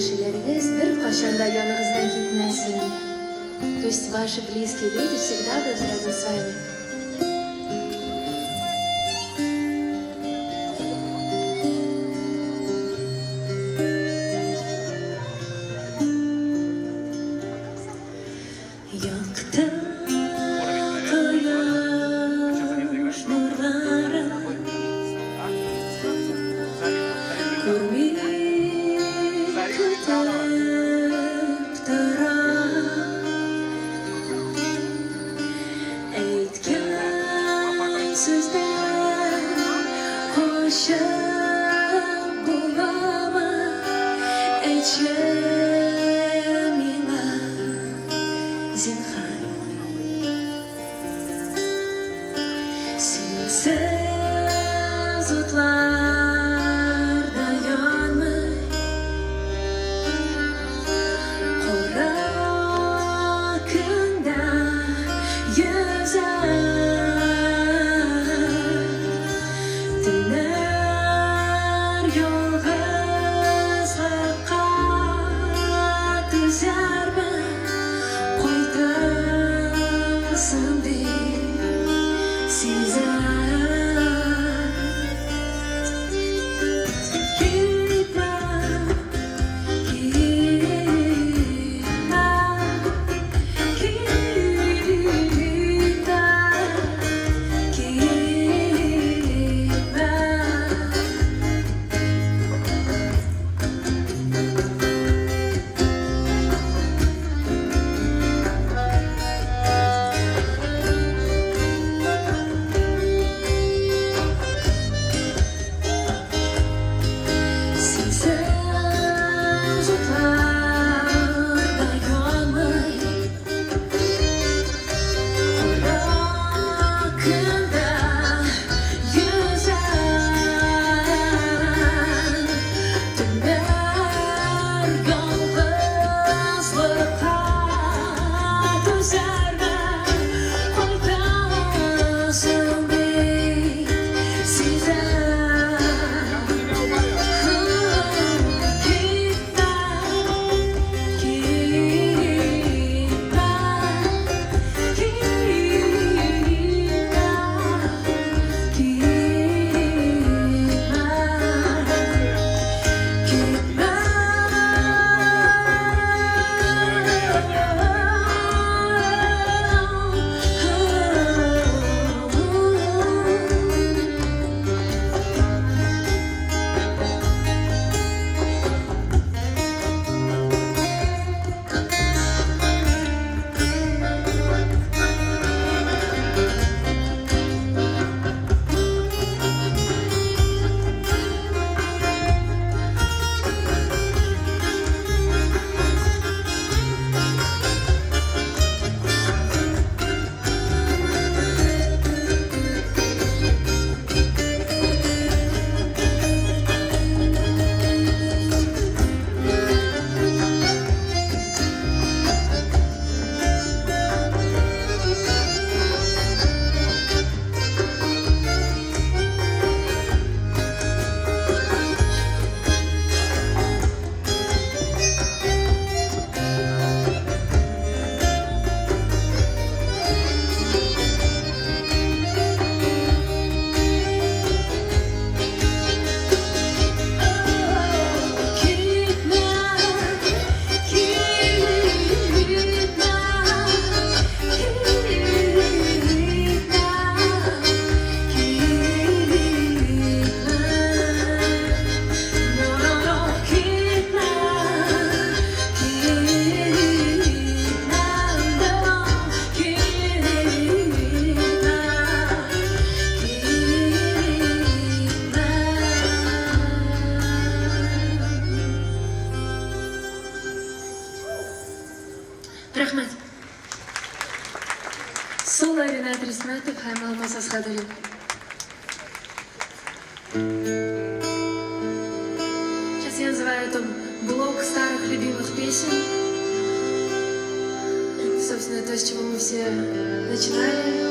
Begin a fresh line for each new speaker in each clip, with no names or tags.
кешеләрегез беркайчан да яныгыздан китмәсен. Пусть ваши близкие люди всегда будут рядом с вами. Якты кояш нурларын күрми көтеп торам. Әйткән сүздән качып буламы? Әйтче миңа, зинһар. Синсез утлар да янмый, Кара көндә йөзәр. Төннәр ялгызлыкка түзәрме, Кайтырсың дип сизәм. Китмә, китмә, китмә, китмә. Синсез утлар да янмый, Кара көндә йөзәм. Төннәр ялгызлыкка түзәрме, Кайтасың бит, сизәм. Китмә, китмә, китмә, китмә, китмә. Китмә, китмә, китмә, китмә. No, no, no, китмә, китмә, no, китмә, китмә. Рәхмәт. Соло Ренат Рисмәтов һәм Алмаз Асхадуллин. Сейчас я называю это блок старых любимых песен. Собственно, то, с чего мы все начинали.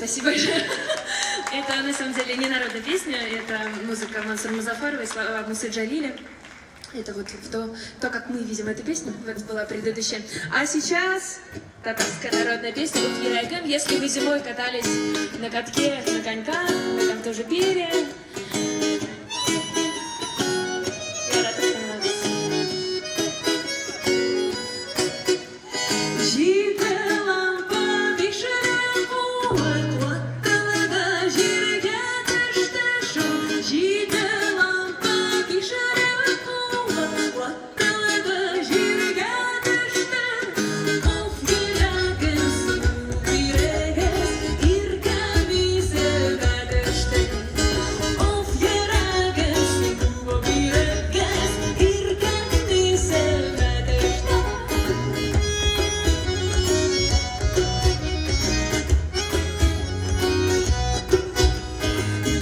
Спасибо большое. Это на самом деле не народная песня, это музыка Мансура Музафарова и слова Мусы Джалиля. Это вот то, как мы видим эту песню, вот была предыдущая. А сейчас татарская народная песня «Уф йөрәгем». Если вы зимой катались на катке, на коньках, вы там тоже пели. Яратып тыңлагыз. Җиде лампа бишәре куып, ваттылы җиргә төште шул. Җиде лампа бишәре куып, ваттылы җиргә төште. Уф, йөрәгем, су бирегез, иркәм исемә төште. Уф, йөрәгем, су бирегез, иркәм исемә төште.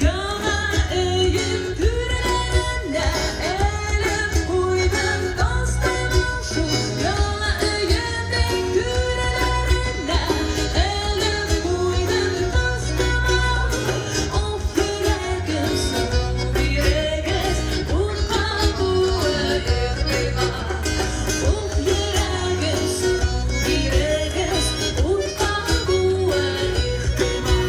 Яңа өем түрләренә элеп куйдым тастымал шул. Яңа өемнең түрләренә элеп куйдым тастымал. Уф, йөрәгем, су бирегез, утка куе ихтимал. Уф, йөрәгем, су бирегез, утка куе ихтимал.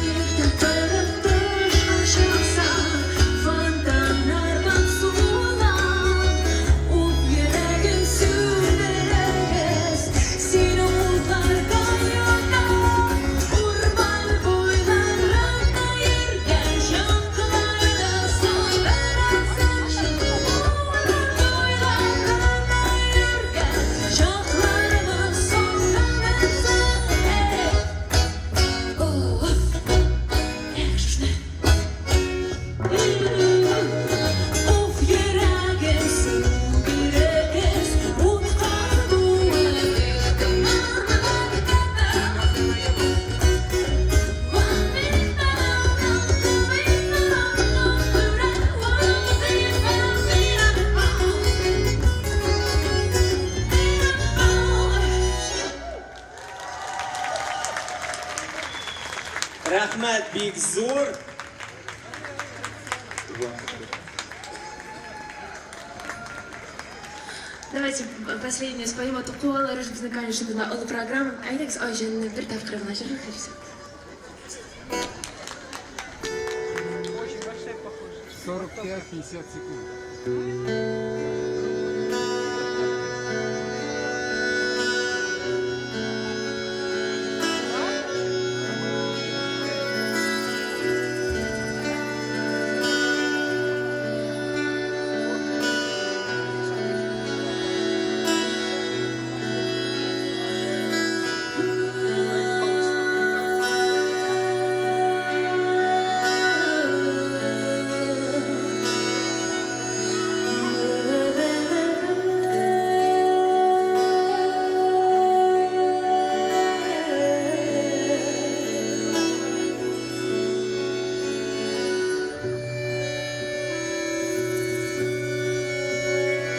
Иртә торып тышка чыксам, фонтаннардан сулам. Уф, йөрәгем, сүндерегез, син утларга йотам. Урман буйларында йөргән чакларда сүндерәсең шул. Урман буйларында йөргән чакларда сүндерәсең. Ох, эх, шушны. Уф, йөрәгем, су бирегез, утка куе ихтимал.
Рәхмәт, бик зур.
Давайте последнюю споем, а то куалар уже безне, конечно, менә олы программа. Әйдәгез, ай җанны бер тапкыр гына җырлыйк әле.
45-50 секунд.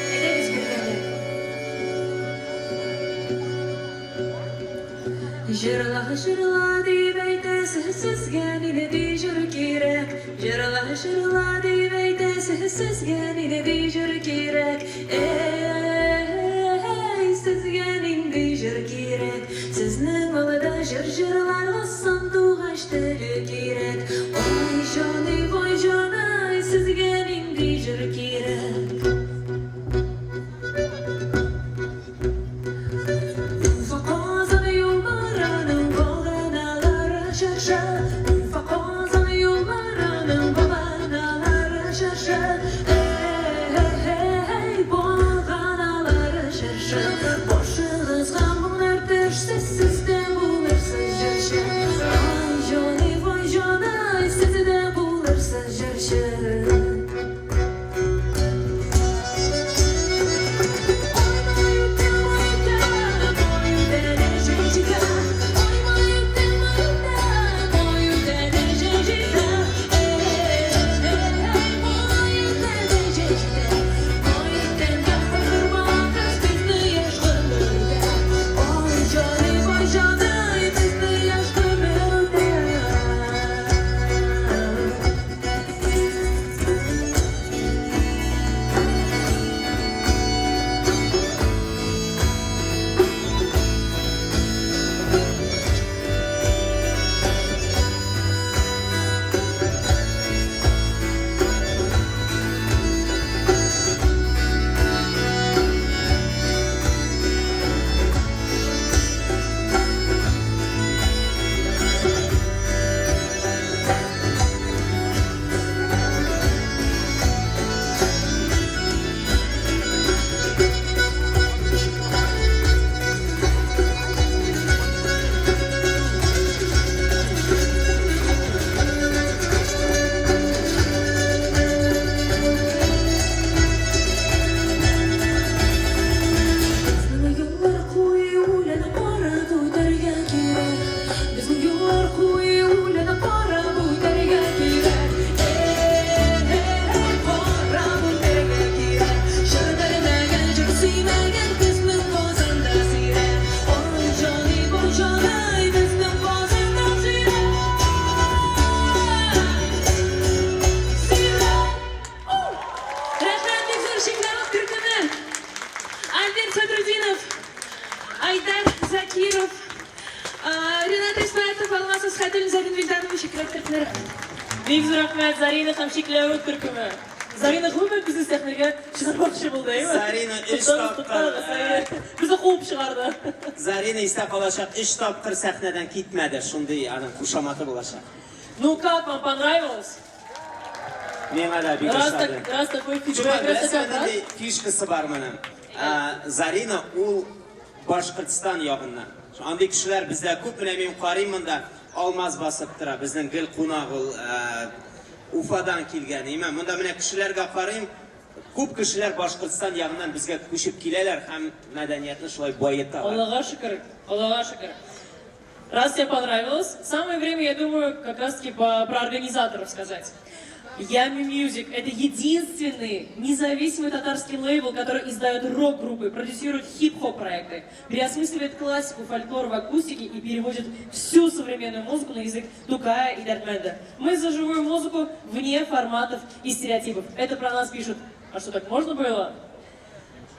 Әйдәгез бергәләп. Җырла, җырла дип әйтәсез, сезгә нинди җыр кирәк? Җырла, җырла дип әйтәсез, сезгә нинди җыр кирәк? Эй, сезгә нинди җыр кирәк? Сезнең алда җыр җырларга сандугач теле кирәк. Ой, җаный, вай, җаный, сезгә нинди җыр кирәк? Уфа Казан юлларының баганалары чыршы. Уфа Казан юлларының баганалары чыршы. Эй, баганалары чыршы. Башыгызга моңнар төшсә, сез дә булырсыз җырчы. Ай, җаный, вай, җаный, сез дә булырсыз җырчы. Ой, малютка, малютка, мою
Айдар Закиров, Ренат Исмәтов, Алмаз Асхатуллин, Зарина Вильданова, Чикләвек төркемнәре.
Бик зур рәхмәт, Зарина һәм Чикләвек төркеме. Зарина гомумән безне сәхнәгә чыгармакчы булды, әйеме?
Зарина өч
Туктагыз,
тапкыр,
туктагыз, Зарина. Безне куып чыгарды.
Зарина истә калачак, өч тапкыр сәхнәдән китмәде, шундый аның кушаматы булачак.
Ну как, вам понравилось?
Миңа да бик
Раз,
ошады.
так, раз такой
Чулпан,
фидбэк, раз
беләсеңме,
такой раз.
нинди фишкасы бар моның? Зарина ул Башкортстан ягыннан. Андый кешеләр бездә күп, менә мин карыйм монда, Алмаз басып тора, безнең гел кунак ул, Уфадан килгән, имә. Монда менә кешеләргә карыйм, күп кешеләр Башкортстан ягыннан безгә күчеп киләләр һәм мәдәниятне шулай баеталар.
Аллага шөкер, Аллага шөкер. Раз тебе понравилось, самое время, я думаю, как раз-таки про организаторов сказать. Yummy Music – это единственный независимый татарский лейбл, который издает рок-группы, продюсирует хип-хоп проекты, переосмысливает классику, фольклор в акустике и переводит всю современную музыку на язык Тукая и Дәрдмәндә. Мы за живую музыку вне форматов и стереотипов. Это про нас пишут. А что, так можно было?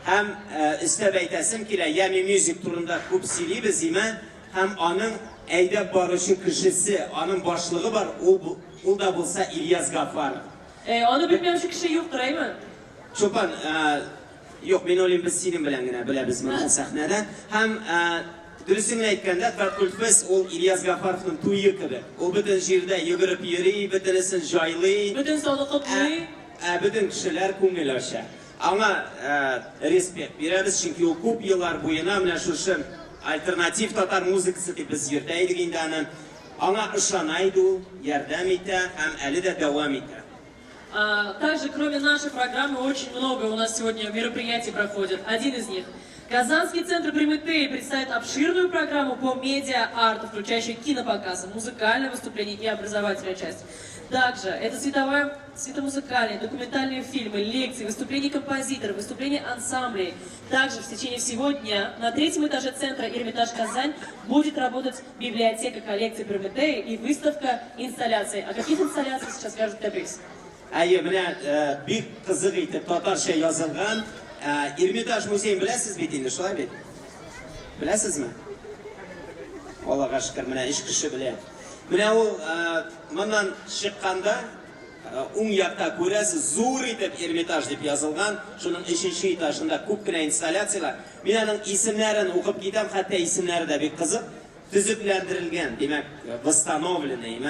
Һәм өстәп әйтәсем килә, Yummy Music турында күп сөйлибез, име? Һәм аның әйдәп баручы кешесе, аның башлыгы бар, ул, ул да булса Ильяс Гафаров.
Э, аны белмәүче кеше юктыр, әйме?
Чулпан, юк, мин уйлыйм, без синең белән генә беләбез моны сәхнәдә. Һәм дөресен генә әйткәндә, Таткультфест ул Ильяс Гафаровның туе кебек. Ул бөтен җирдә йөгереп йөри, бөтенесен җайлый.
Бөтен залы котлый.
Ә бөтен кешеләр күңел ача. Аңа респект бирәбез, чөнки ул күп еллар буена менә шушы альтернатив татар музыкасы дип без йөртә идек инде аны. Аңа ышана иде ул, ярдәм итә һәм әле дә дәвам итә.
Также, кроме нашей программы, очень много у нас сегодня мероприятий проходит. Один из них. Казанский центр Прометей представит обширную программу по медиа-арту, включающую кинопоказы, музыкальное выступление и образовательную часть. Также это световая, светомузыкальные, документальные фильмы, лекции, выступления композиторов, выступления ансамблей. Также в течение всего дня на третьем этаже центра Эрмитаж Казань будет работать библиотека коллекции Прометея и выставка инсталляций. О каких инсталляциях сейчас скажет Тәбрис?
Әйе, менә бик кызык итеп татарча язылган Эрмитаж музеен беләсез бит инде, шулай бит? Беләсезме? Аллага шөкер, менә өч кеше белә. Менә ул моннан чыкканда уң якта күрәсез, зур итеп Эрмитаж дип язылган. Шуның өченче этажында күп кенә инсталляцияләр. Мин аның исемнәрен укып китәм, хәтта исемнәре дә бик кызык. Төзекләндерелгән, димәк, восстановленный,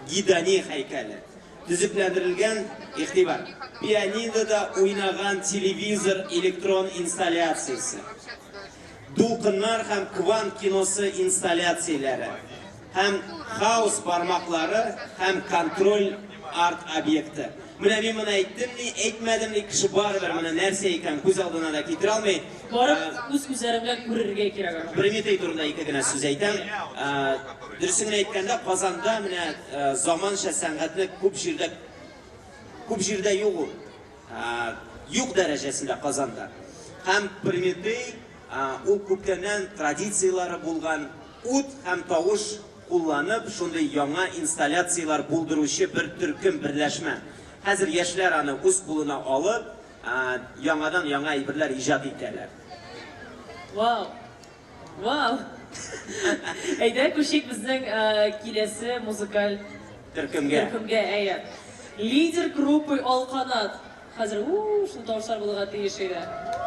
Гидани һәйкәле. Төзекләндерелгән, игътибар, пианинода уйнаган телевизор электрон инсталляциясе, дулкыннар һәм квант киносы инсталляцияләре һәм хаос бармаклары һәм контроль арт-объекты. Менә мин моны әйттем ни, әйтмәдем ни, кеше барыбер моны нәрсә икәнен күз алдына да китерә алмый.
Барып үз күзләрең белән күрергә кирәк аны.
Прометей турында ике генә сүз әйтәм. Дөресен генә әйткәндә, Казанда менә заманча сәнгатьне күп җирдә күп җирдә юк ул. Юк дәрәҗәсендә Казанда. Һәм Прометей ул күптәннән традицияләре булган ут һәм тавыш кулланып, шундый яңа инсталляцияләр булдыручы бер төркем, берләшмә. Хәзер яшьләр аны үз кулына алып, яңадан яңа әйберләр иҗат итәләр.
Вау! Вау! Әйдә, күчик безнең киләсе музыкаль
төркемгә.
Төркемгә, әйе. Лидер группы Алканат. Хәзер у шул тавышлар булырга тиеш иде.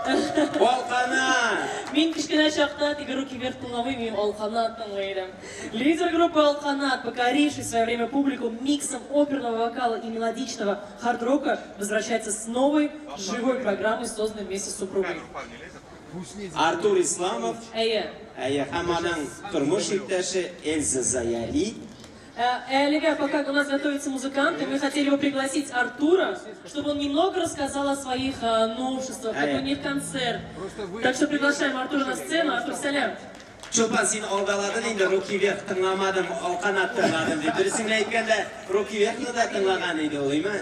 Алканат!
Мин кечкенә чакта теге Руки вверх тыңламыйм, мин Алканат тыңлый идем. Лидер группы Алканат, покоривший в свое время публику миксом оперного вокала и мелодичного хард-рока, возвращается с новой живой программой, созданной вместе с супругой.
Артур Исламов,
Әйе.
Әйе, һәм аның тормыш иптәше Эльза Заяли.
Әлегә, пока у нас готовятся музыканты, мы хотели бы пригласить Артура, чтобы он немного рассказал о своих новшествах, какой у них концерт. Так что приглашаем Артура на сцену. Артур, сәлам.
Чулпан, син алдаладың инде, Руки вверх тыңламадым, Алканат тыңладым дип. Дөресен генә әйткәндә, Руки вверхны да тыңлаган иде ул, име?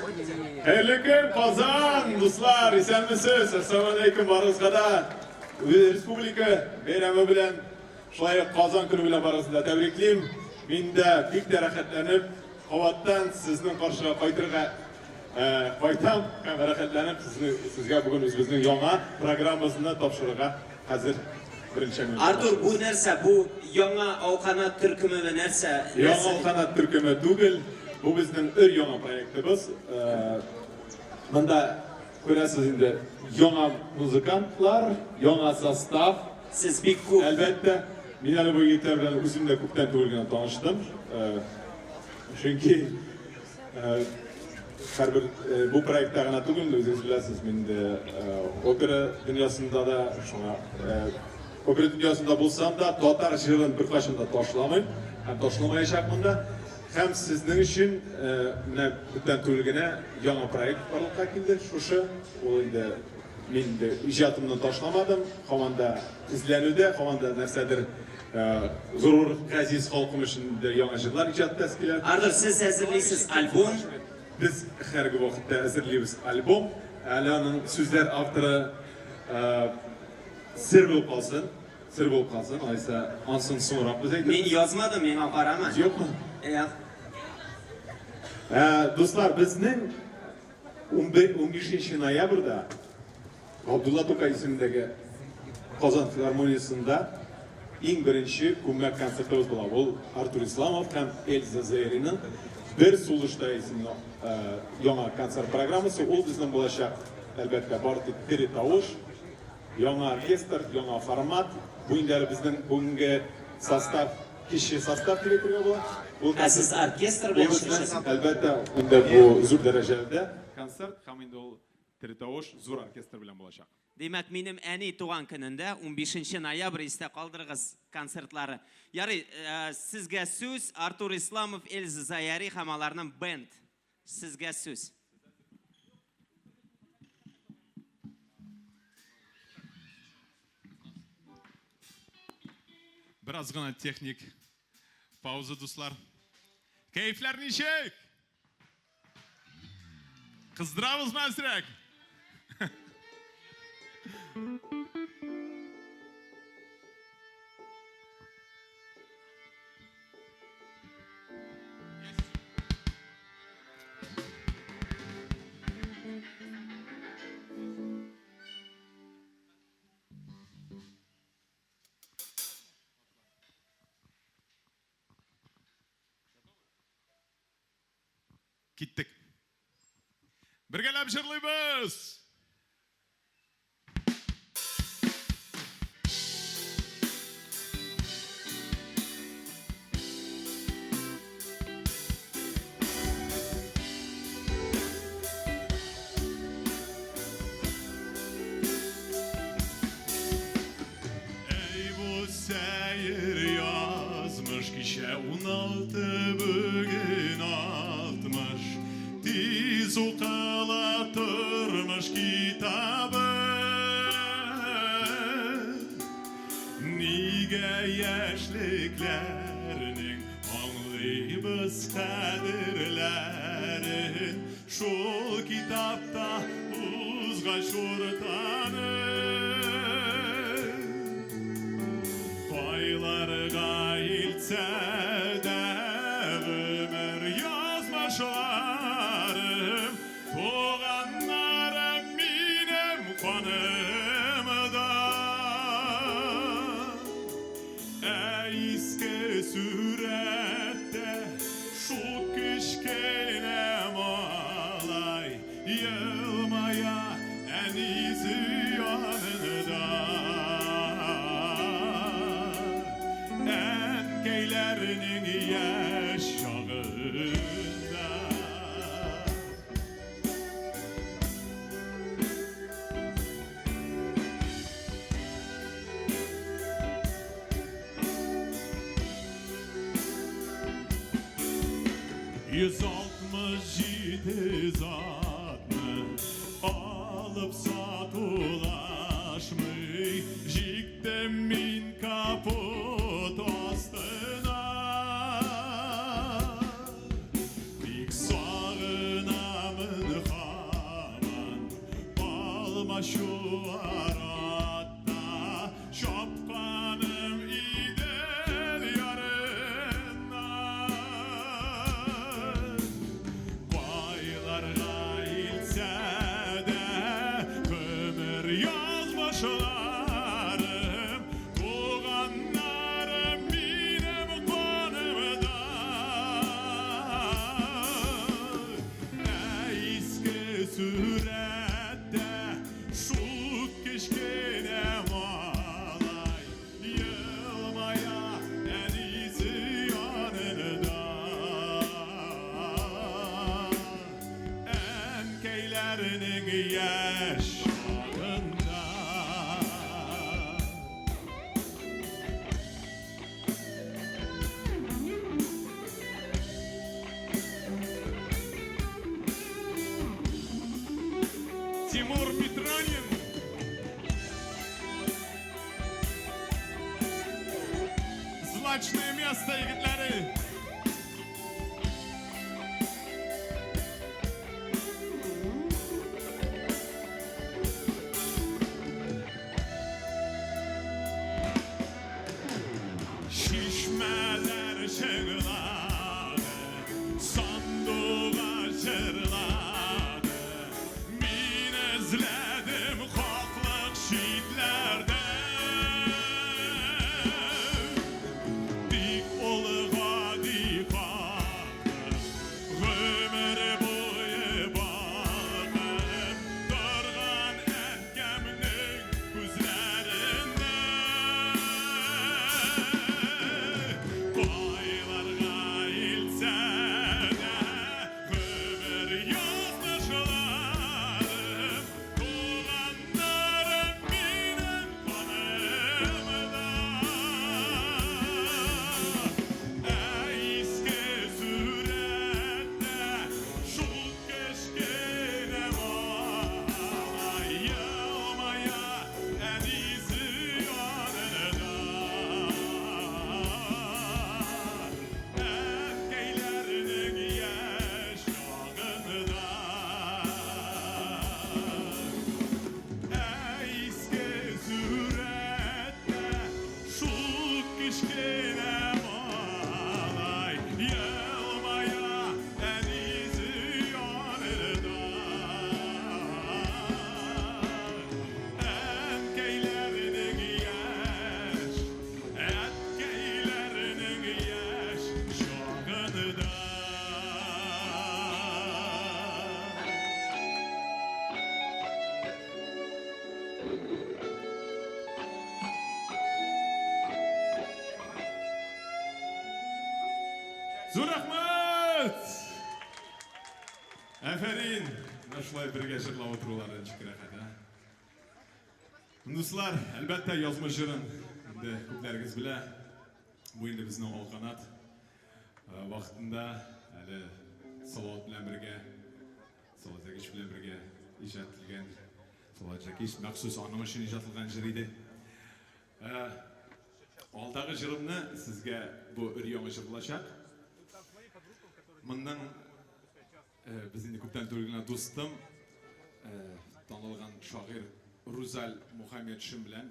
Хәерле көн, Казан! Дуслар, исәнмесез! Әссәламу барыгызга да! Республика бәйрәме белән, шулай ук Казан көне белән барыгызны да тәбриклим. Мин дә бик тә рәхәтләнеп, кабаттан сезнең каршыга кайтырга кайтам һәм рәхәтләнеп сезне, сезгә бүген үзебезнең яңа программабызны тапшырырга хәзер. Беренче әңгәмә.
Артур, бу нәрсә? Бу яңа Алканат төркемеме нәрсә?
Яңа Алканат төркеме түгел, бу безнең өр яңа проектыбыз. Монда күрәсез инде яңа музыкантлар, яңа состав.
Сез бик күп.
Әлбәттә, мин әле бу егетләр белән үзем дә күптән түгел генә таныштым. Чөнки һәрбер бу проектта гына түгел, инде үзегез беләсез, мин инде опера дөньясында да, шуңа опера дөньясында булсам да, татар җырын беркайчан да ташламыйм һәм ташламаячакмын да. Һәм сезнең өчен менә күптән түгел генә яңа проект барлыкка килде, шушы. Ул инде мин инде иҗатымны ташламадым, һаман да эзләнүдә, һаман да нәрсәдер горур, газиз халкым өчен дә яңа җырлар иҗат итәсе килә.
Артур, сез әзерлисез альбом?
Без һәрге вакытта әзерлибез альбом. Әле аның сүзләр авторы сер булып калсын. Сер булып калсын, алайса ансын соңрак без әйтербез.
Мин язмадым, миңа карама.
Юкмы?
Юк.
Дуслар, безнең 15 ноябрьдә Габдулла Тукай исемендәге Казан филармониясендә иң беренче күмәк концертыбыз була. Ул Артур Исламов һәм Эльза Зәйриның Бер сулышта исемле яңа концерт программасы. Ул безнең булачак, әлбәттә, бары тик тере тавыш, яңа оркестр, яңа формат. Бу инде әле безнең бүгенге состав, кече состав дип әйтергә була. Ул
Ә сез оркестр белән чыгышасыз?
Әлбәттә, инде бу зур дәрәҗәдә концерт һәм инде ул Тере тавыш зур оркестр белән булачак.
Димәк, минем әни туган көнендә, унбишенче ноябрь, истә калдырыгыз концертлары. Ярый, сезгә сүз, Артур Исламов, Эльза Заяри һәм аларның бенд. Сезгә сүз.
Бераз гына техник пауза, дуслар. Кәефләр ничек? Кыздырабызмы әзрәк? Киттек. Бергәләп җырлыйбыз! Әй бу сәер язмыш кичә 16 бүген 60 Тиз укыла тормыш китабы Нигә яшьлекләрнең аңлыйбыз кадерләрен Шул китапта узгач уртаны Кайларга илтсә дә гомер язмышларым, Туганнарым минем канымда. Ә иске сурәттә шул кечкенә малай елмая әнисе янында. Әнкәйләрнең яшь чагында. 167 затны алып сатулашмый, җиктем мин капот астына. Бик сагынамын һаман алмачуар атта чапканым Идел ярыннан. Кайларга Злачное место, егетләре! Чишмәләр җырлады, сандугач җырлады. Мин эзләдем хаклык читләрдә. Тик ул гади хаклык гомер буе балкып торган әткәмнең күзләрендә. Кайларга илтсә дә гомер язмышларым, туганнарым минем канымда. Ә иске сурәттә шул кечкенә малай елмая әнисе янында. Әткәйләрнең яшь чагында. Ә иске сурәттә шул кечкенә малай елмая әнисе янында. Әнкәйләрнең яшь, әткәйләрнең яшь чагында. Зур рәхмәт! Афәрин! Менә шулай бергә җырлап утырулары ничек рәхәт, ә? Дуслар, әлбәттә, язмыш җырын инде күпләрегез белә. Бу инде безнең Алканат вакытында әле Салават белән бергә, Салават Зәкич белән бергә иҗат ителгән, Салават Зәкич махсус аның өчен иҗат ителгән җыр иде. Алдагы җырымны сезгә бу өр-яңа җыр булачак. Моннан без инде күптән түгел генә дустым, танылган шагыйрь Рузаль Мухаметшин белән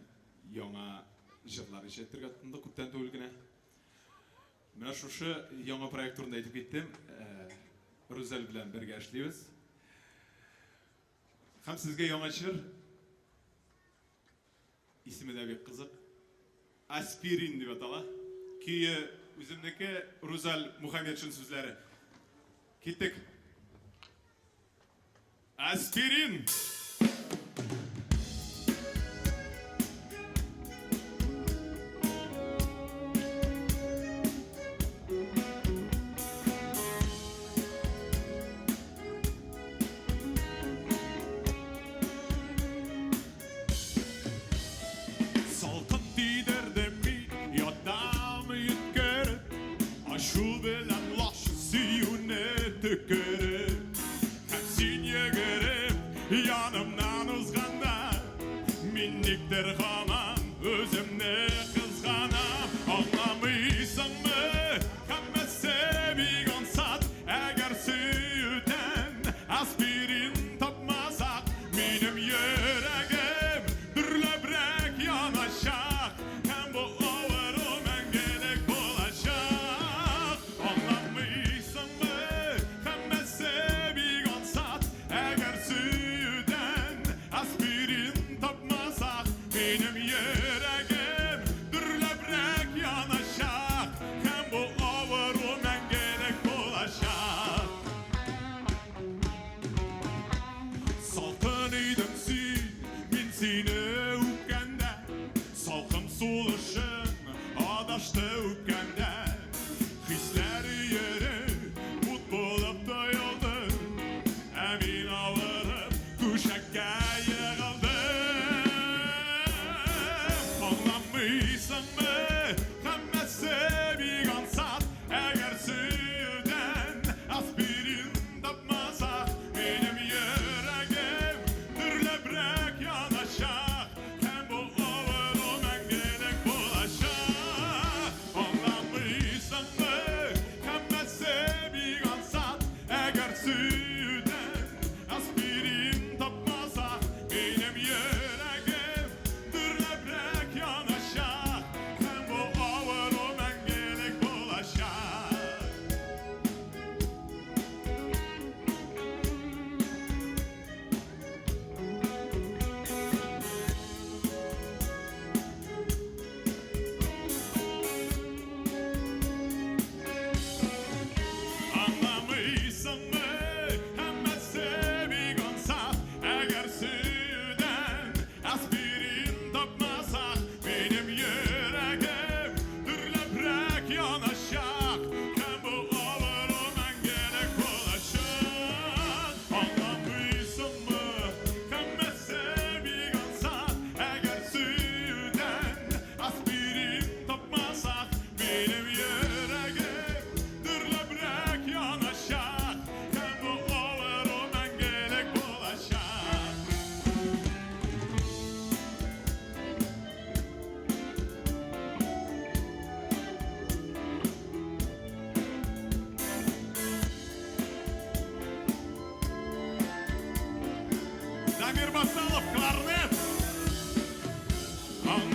яңа җырлар иҗат итәргә тотындык күптән түгел генә. Менә шушы яңа проект турында әйтеп киттем. Рузаль белән бергә эшлибез. Һәм сезгә яңа җыр. Исеме дә бик кызык. Аспирин дип атала. Көе үземнеке, Рузаль Мухаметшин сүзләре. Киттек. Аспирин! Салкын тидерде мин, ятам йөткереп, Ачу белән лач сөюне төкереп. Һәм син йөгереп янымнан узганда, Мин никтер һаман үземне кызганам. Аңламыйсыңмы, һәммәсе бик ансат, Әгәр сөюдән аспирин тапмасак, Минем йөрәгем дөрләбрәк яначак, Һәм бу авыру мәңгелек булачак. Аңламыйсыңмы, һәммәсе бик ансат, Әгәр сөюдән аспирин тапмасак, Минем йөрәгем дөрләбрәк яначак, Һәм бу авыру мәңгелек булачак. Салкын идең син, мин сине үпкәндә, Салкын сулышың адашты үпкәндә. Хисләр өере ут булып тоелды, Ә мин авырып түшәккә егылдым. Аңламыйсыңмы, һәммәсе бик ансат, Әгәр сөюдән аспирин тапмасак, Минем йөрәгем дөрләбрәк яначак, Һәм бу авыру мәңгелек булачак.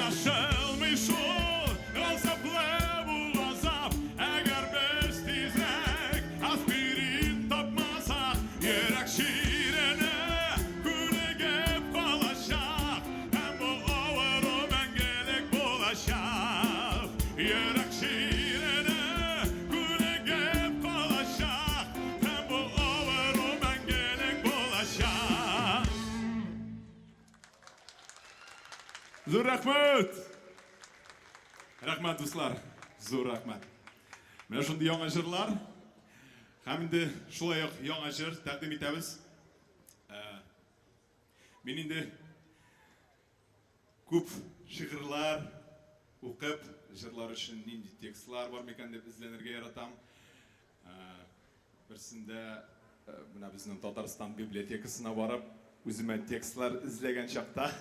Аңлашылмый шул газаплы бу газап. Әгәр без тизрәк аспирин тапмасак, йөрәк чиренә күнегеп калачак. Һәм бу авыру мәңгелек булачак. Йөрәк чиренә күнегеп калачак. Һәм бу авыру мәңгелек булачак. Зур рәхмәт! Рәхмәт, дуслар. Зур рәхмәт. Менә шундый яңа җырлар. Һәм инде шулай ук яңа җыр тәкъдим итәбез. Мин инде күп шигырьләр укып, җырлар өчен нинди текстлар бар микән дип эзләнергә яратам. Берсендә менә безнең Татарстан библиотекасына барып, үземә текстлар эзләгән чакта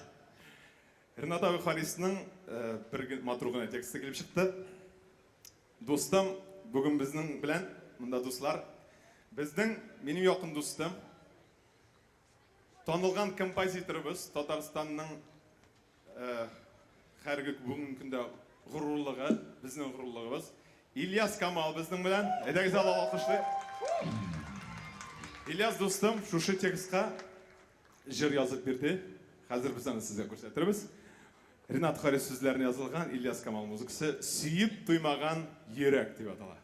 Ренат абый Харисның бер матур гына тексты килеп чыкты. Дустым, бүген безнең белән монда дуслар. Безнең минем якын дустым, танылган композиторыбыз, Татарстанның хәрге бүгенге көндә горурлыгы, безнең горурлыгыбыз. Ильяс Камал безнең белән. Әйдәгез алып алкышлыйк. Ильяс дустым шушы текстка җыр язып бирде. Хәзер без аны сезгә күрсәтербез. Ренат Харис сүзләренә язылган Ильяс Камал музыкасы Сөеп туймаган йөрәк дип атала.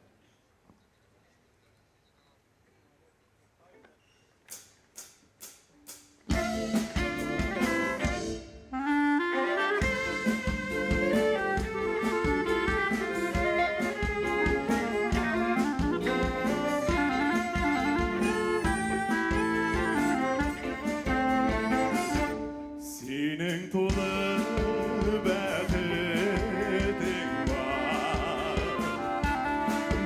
Синең тулы бәхетең бар,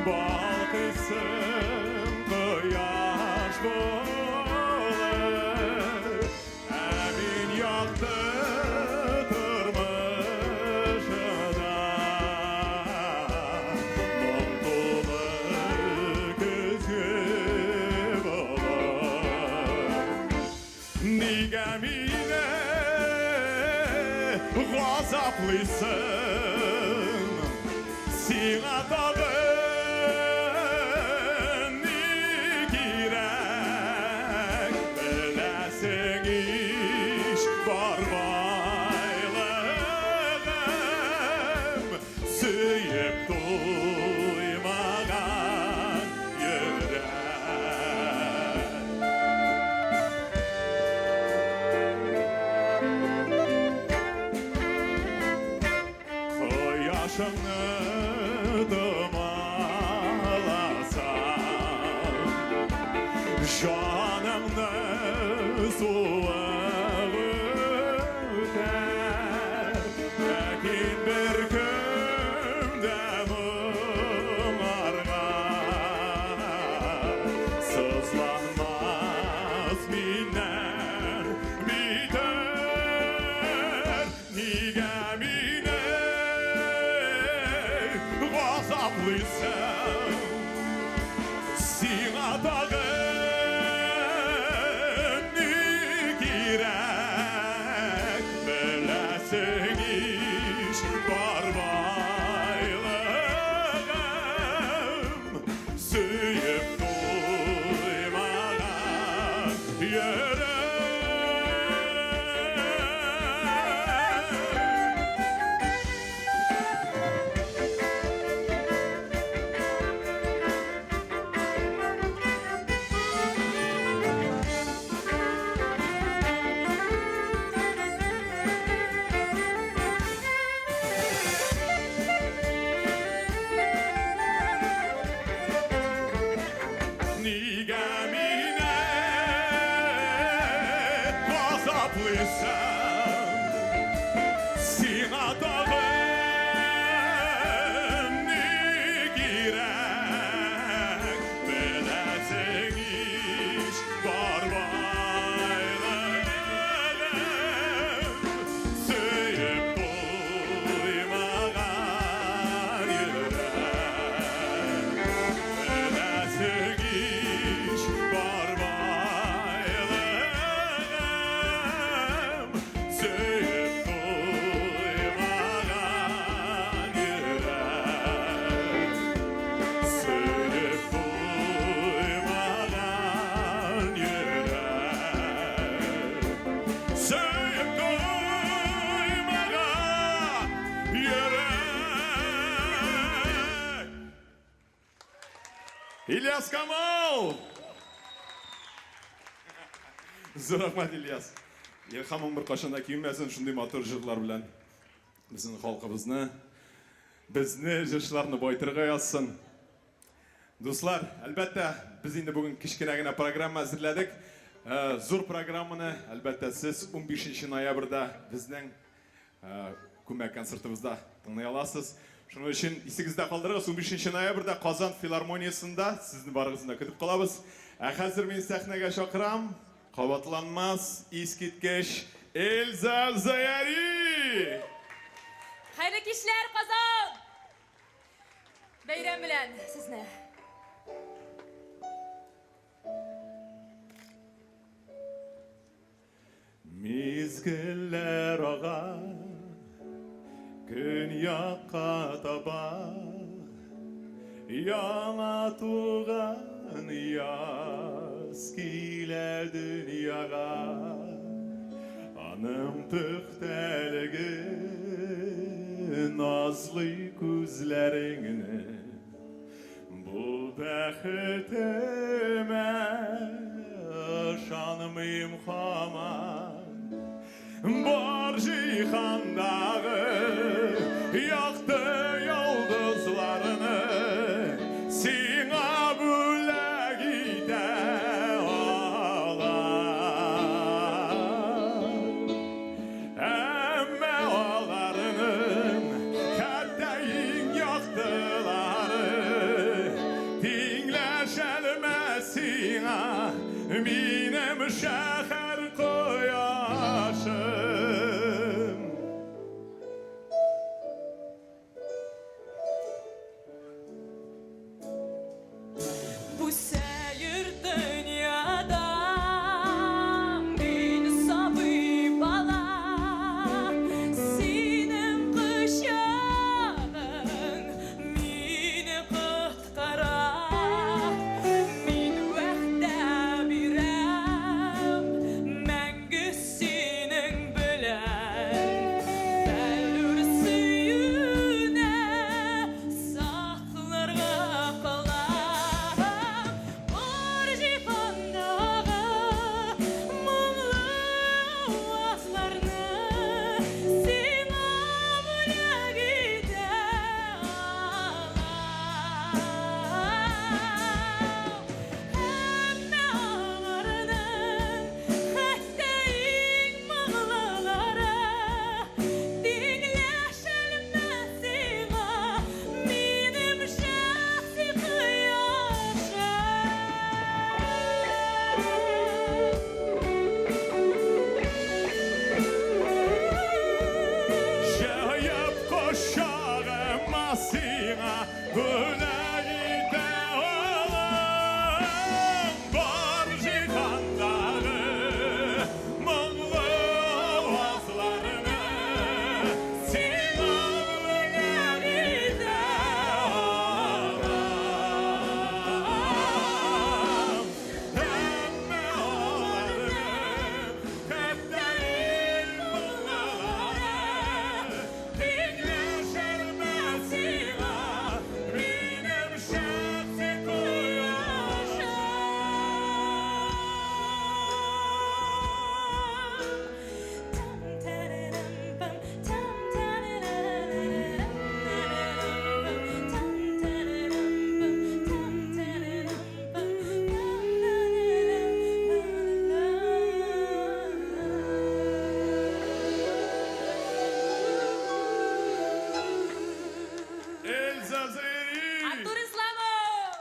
Балкыйсың кояш булып, Ә мин якты тормышыда Моң тулы көзге булып. Нигә мине газаплыйсың? Сиңа тагын ни кирәк? Беләсең ич, бар байлыгым, сөеп туймаган йөрәк. Кояшыңны томаласам, Җаныңны суык үтәр. Ләкин бер көн дә моңарга Сызланмас миннән битәр. Нигә мине газаплыйсың? Сиңа тагын ни кирәк? Беләсең ич, бар байлыгым, сөеп туймаган йөрәк. Ильяс Камал! Зур рәхмәт, Ильяс. Илһамың беркайчан да кимемәсен шундый матур җырлар белән. Безнең халкыбызны, безне җырчыларны байтырга язсын. Дуслар, әлбәттә, без инде бүген кечкенә генә программа әзерләдек. Э, зур программаны, әлбәттә, сез 15 ноябрьдә безнең э, күмәк концертыбызда тыңлый аласыз. Шуның өчен исегездә калдырыгыз, 15 ноябрьдә Казан филармониясендә сезне барыгызны да көтеп калабыз. Ә хәзер мин сәхнәгә чакырам. Кабатланмас, искиткеч Эльза Заяри!
Хәерле кичләр, Казан! Бәйрәм белән сезне!
Мизгелләр ага көньякка таба Яңа туган яз килә дөньяга Аның пөхтәлеге назлый күзләреңне Бу бәхетемә ышанмыйм һаман. Бар җиһандагы якты йолдызларны сиңа бүләк итә алам. Әмма аларның хәтта иң яктылары тиңләшәлмәс сиңа минем шәһәр кояшым.
Бу сәер дөньяда мин сабый бала, Синең кочагың мине коткара. Мин вәгъдә бирәм, мәңге синең белән бәллүр сөюне Сакларга калам бар җиһандагы моңлы авазларны сиңа бүләк итә алам. Әмма аларның хәтта иң моңлылары тиңләшәлмәс сиңа минем шәхси кояшым.
Җәеп кочагыма сиңа бүләк итә алам бар җиһандагы моңлы авазларны сиңа бүләк итә алам. Әмма аларның хәтта иң моңлылары тиңләшәлмәс сиңа минем шәхси кояшым. Эльза Зәйри!
Артур Исламов!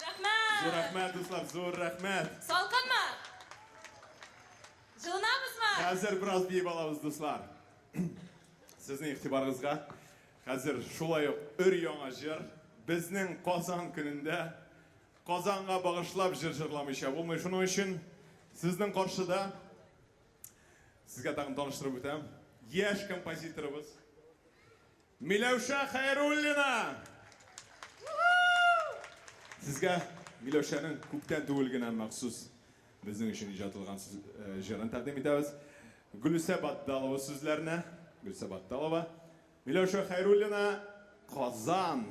Рәхмәт!
Зур рәхмәт, дуслар, зур рәхмәт.
Салкынмы? Җылынабызмы?
Хәзер бераз биеп алабыз, дуслар. Сезнең игътибарыгызга хәзер шулай ук өр-яңа җыр. Безнең Казан көнендә Казанга багышлап җыр җырламыйча булмый. Шуның өчен сезнең каршыда сезгә тагын таныштырып үтәм. Яшь композиторыбыз Миләүшә Хәйруллина! Сезгә Миләүшәнең күптән түгел генә махсус безнең өчен иҗат ылган җырын тәкъдим итәбез. Гөлүсә Батдалова сүзләренә, Гөлүсә Батдалова, Миләүшә Хәйруллина, Казан.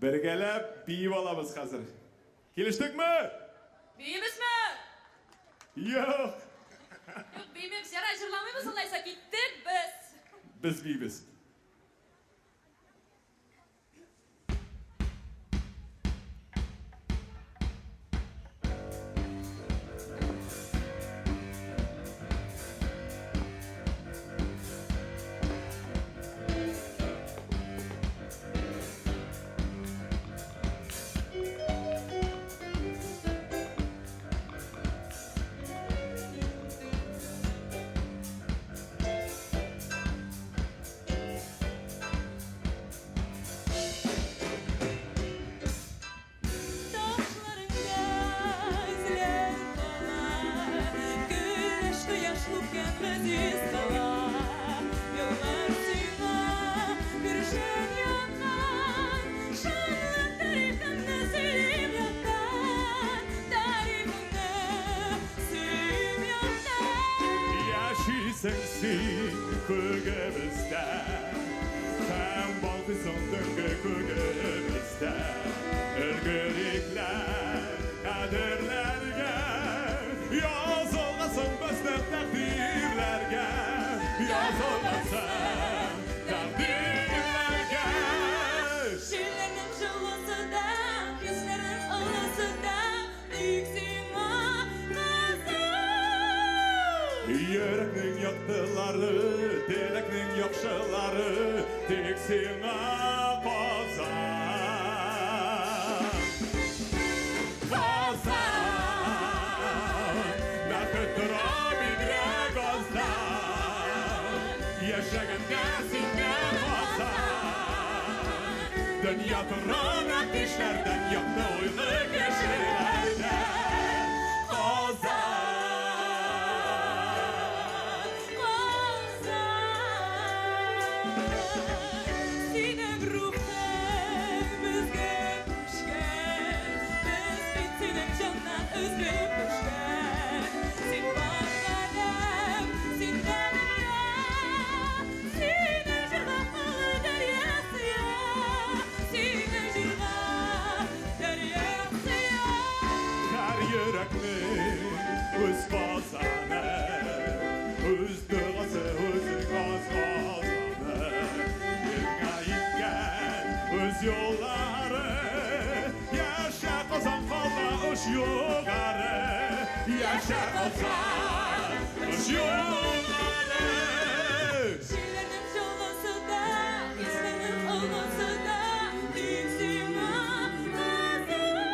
Бергәләп биеп алабыз хәзер. Килештекме?
Биимезме?
Юк.
Юк, биимибез. Ярай, җырламыйбыз алайса, киттек без.
Без биибез.
Ташларыңда эзләр кала, Көләч кояш үпкән газиз кала. Еллар сиңа күршең яткан, Шанлы тарихыңны сөйлим яттан, Тарихыңны сөйлим яттан.
Яшисең син күгебездә, Һәм балкыйсың төнге күгебездә. Өлгелекләр, кадерләргә, Язылгансың безнең тәкъдирләргә, Язылгансың тәкъдирләргә.
Җилләрнең җылысы да, хисләрнең ылысы да, Тик сиңа Казан.
Йөрәкнең яктылары, теләкнең яхшылары, Тик сиңа Казан. Казан, бәхет тора бигрәк аздан, Яшәгәндә синдә Казан. Дөнья тора нәкъ кешеләрдән, якты уйлы кешеләрдән. Казан.
Казан, синең рухың безгә күчкән, без бит синең җаннан өзелеп төшкән. Син бар галәм, синдә дөнья, синең җырга олы дәрья сыя, синең җырга дәрья сыя.
Һәр йөрәкнең үз Казаны, үз догасы, үз Казаны. Миңа иткән үз юллары, Яшә Казан, калма оч югары, Яшә Казан, оч югары.
Җилләрнең җылысы да, хисләрнең ылысы да, Тик сиңа Казан.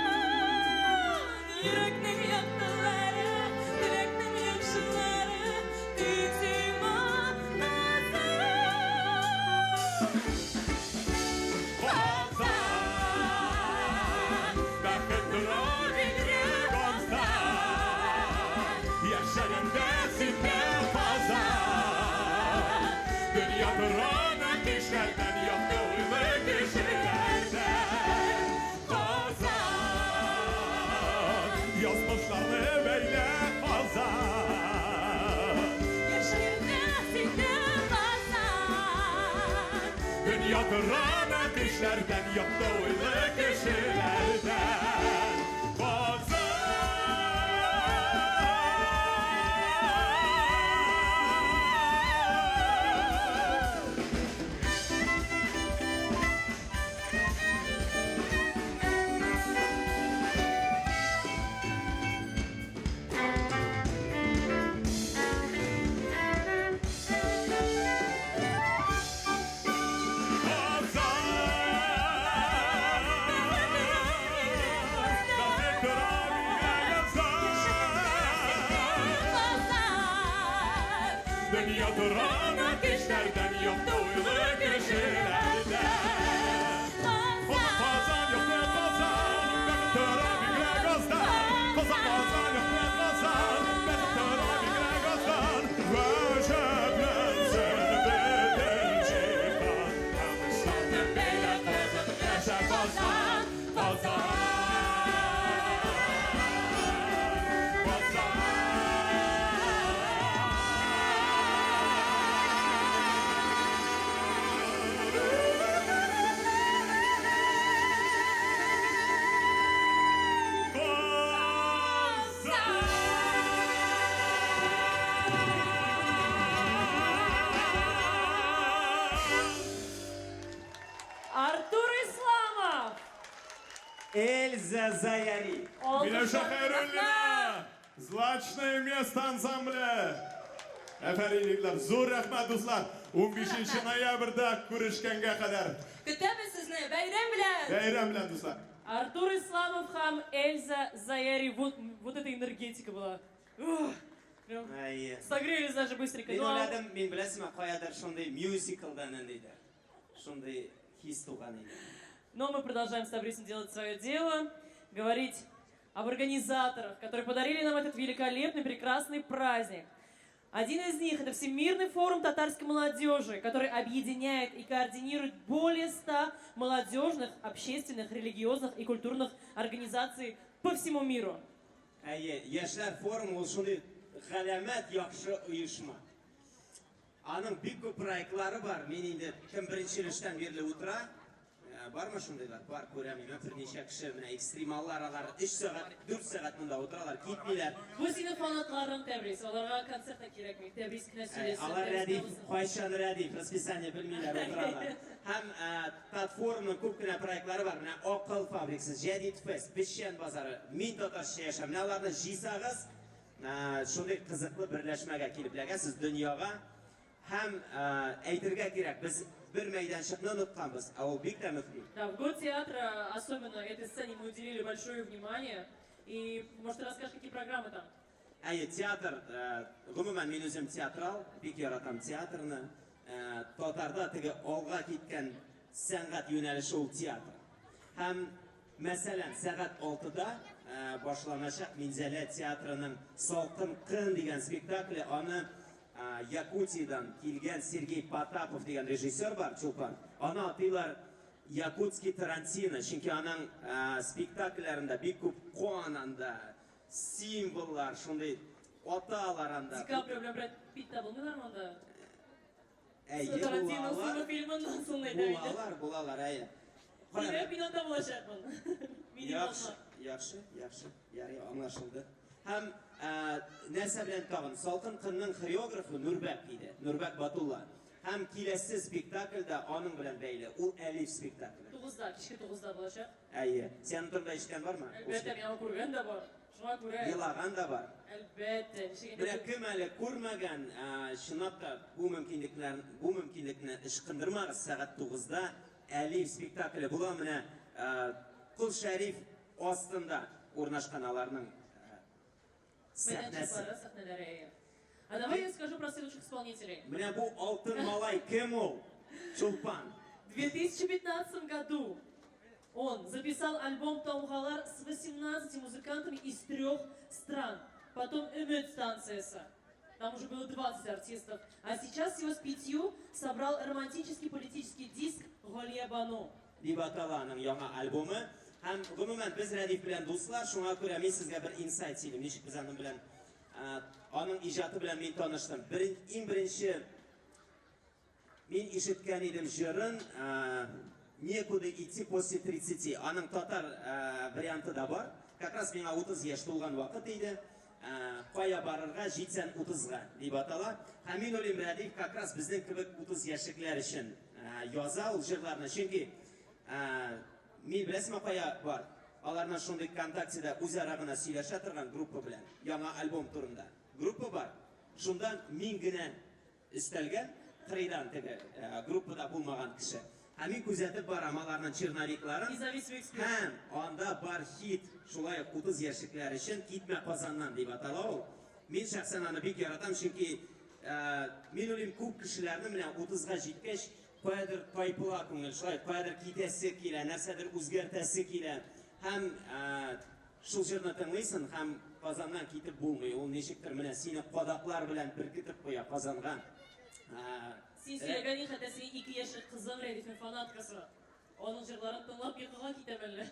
Йөрәкнең яктылары, теләкнең яхшылары, Тик сиңа Казан.
Казан, бәхет тора бигрәк аздан, Яшәгәндә синдә Казан. Дөнья тора нәкъ кешеләрдән, якты уйлы кешеләрдән. Казан, язмышларны бәйлә Казан.
Яшәгәндә синдә Казан.
Дөнья тора нәкъ кешеләрдән, якты уйлы кешеләрдән. Казан! Казан!
Артур Исламов!
Эльза Заяри.
Миләүшә Хәйруллина! Злачное место ансамбле! Әфәрин, егетләр! Зур рәхмәт, дуслар! 15 ноябрьдә күрешкәнгә кадәр!
Көтәбез сезне! Бәйрәм белән!
Бәйрәм белән, дуслар!
Артур Исламов һәм Эльза Заяри. Вот, вот эта энергетика была. Ух, прям
Әйе.
согрелись даже быстренько.
Мин
Ну, а-
уйладым, мин беләсезме, каядыр шундый мюзиклда ниндидер. Шундый хис туган иде.
Но мы продолжаем с Табрисом делать свое дело, говорить об организаторах, которые подарили нам этот великолепный, прекрасный праздник. Один из них – это Всемирный форум татарской молодежи, который объединяет и координирует более 100 молодежных, общественных, религиозных и культурных организаций по всему миру.
Әйе, яшьләр форумы ул шундый галәмәт яхшы оешма. Аның бик күп проектлары бар. Мин инде кем беренче өлештән бирле утыра. Бармы шундыйлар? Бар, күрәм, мин берничә кеше менә экстремаллар алар 3 сәгать, 4 сәгать монда утыралар, китмиләр.
Бу синең фанатларың, Тәбрис. Аларга концерт та кирәкми. Тәбрис кенә сөйләсен.
Алар
Тәбрис
Рәдиф,
кенә булсын.
кайчан Рәдиф, расписание белмиләр, утыралар. Һәм платформаның күп кенә проектлары бар. Менә Акыл фабрикасы, Җәдит фест, Печән базары, Мин татарча яшәм. Менә аларны җыйсагыз, шундый кызыклы берләшмәгә килеп эләгәсез дөньяга. Һәм әйтергә кирәк, без бер мәйданчыкны онытканбыз, ә ул бик тә мөһим.
Да, в год театра, особенно этой сцене, мы уделили большое внимание. И, может, ты расскажешь, какие программы там?
Әйе, театр, гомумән мин үзем театрал, бик яратам театрны. Татарда теге алга киткән сәнгать юнәлеше ул театр. Һәм мәсәлән, сәгать 6-да башланачак Минзәлә театрының Салкын кын дигән спектакле, аны Якутиядән килгән Сергей Потапов дигән режиссер бар, Чулпан. Аны атыйлар Якутский Тарантино, чөнки аның спектакльләрендә бик күп кан анда, символлар, шундый аталар анда.
Ди Каприо белән Брэд Питт та булмыйлармы анда?
Әйе,
Тарантино
булалар.
соңгы фильмыннан соң әйтә инде.
Булалар, булалар, әйе. Кара,
Димәк, мин анда булачакмын. Минем
Яхшы,
алма.
яхшы, яхшы. Ярый, аңлашылды. Һәм нәрсә белән тагын? Салкын кынның хореографы Нурбәк иде. Нурбәк Батулла. Һәм киләсе спектакльдә аның белән бәйле. Ул Әлиф спектакле.
9-да, кичке 9-да булачак.
Әйе. Син аның турында ишеткән бармы?
Әлбәттә, мин аны күргән дә бар. Шуңа күрә.
Елаган да бар.
Әлбәттә, ничек инде
Менә кем әле күрмәгән, чынлап та бу мөмкинлекләр, бу мөмкинлекне ычкындырмагыз. Сәгать 9-да Әлиф спектакле була. Менә Кол Шәриф астында урнашкан аларның сәхнәсе.
Мәйданчыклары, сәхнәләре, әйе. А давай я скажу про следующих исполнителей.
Менә бу алтын малай кем ул? Чулпан.
В 2015 году он записал альбом «Тамгалар» с 18 музыкантами из трех стран. Потом «Өмет станциясе». Там уже было 20 артистов. А сейчас всего с пятью собрал романтический политический диск «Галия Бану».
Дип атала аның яңа альбомы. Һәм гомумән без Рәдиф белән дуслар, шуңа күрә мин сезгә бер инсайт сөйлим. Ничек без аның белән аның иҗаты белән мин таныштым. Бер, иң беренче мин ишеткән идем җырын «Некуда идти после 30». Аның татар варианты да бар. Как раз миңа 30 яшь тулган вакыт иде. «Кая барырга җитсән 30-га» дип атала. Һәм мин уйлыйм, Рәдиф как раз безнең кебек 30 яшьлекләр өчен яза ул җырларны. Чөнки мин беләсезме кая бар? Аларның шундый ВКонтактеда үзара гына сөйләшә торган группа белән яңа альбом турында. Группа бар. Шундан мин генә өстәлгән, кырыйдан теге группада булмаган кеше. Һәм мин күзәтеп барам аларның черновикларын.
Независимый эксперт.
Һәм анда бар хит, шулай ук 30 яшьлекләр өчен «Китмә Казаннан» дип атала ул. Мин шәхсән аны бик яратам, чөнки мин уйлыйм, күп кешеләрне менә 30-га җиткәч, каядыр тайпыла күңел, шулай каядыр китәсе килә, нәрсәдер үзгәртәсе килә. Һәм шул җырны тыңлыйсың һәм Казаннан китеп булмый. Ул ничектер менә сине кадаклар белән беркетеп куя Казанга.
Син сөйләгән хәтта синең 2 яшьлек кызың Рәдифнең фанаткасы. Аның җырларын тыңлап йокыга китәм әллә.